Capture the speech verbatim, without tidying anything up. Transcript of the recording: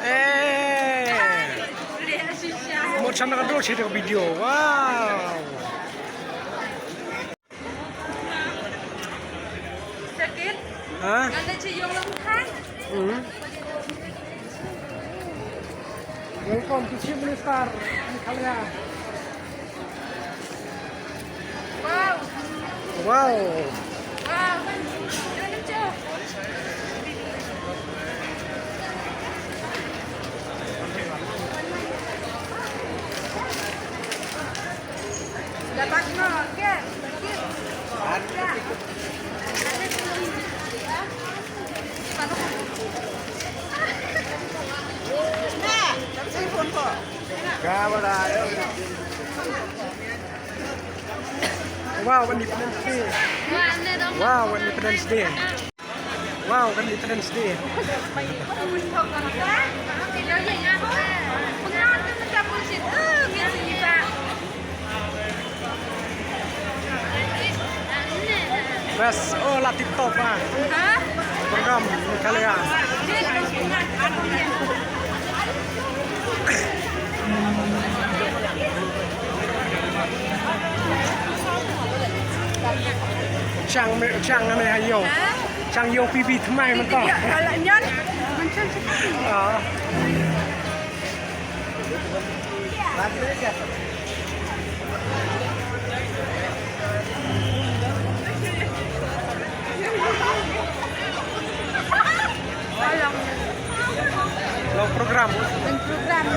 Eh. Mo chana ka dol chete video. Wow. Sakit? Ha? Ada ciyong lang hai. Hmm. Welcome to Chief Minister Meghalaya. Wow. Wow. Wow. Wow, Independence Day. Wow, Independence Day. Wow, Independence Day. Best, oh, la tip top ah. Ha? Program Meghalaya. Chang me, chang me ha ïew. Ha? Chang ïew P B thymmai mynta. Ïa, ka la nyan. Ah. Long program. Long program, eh?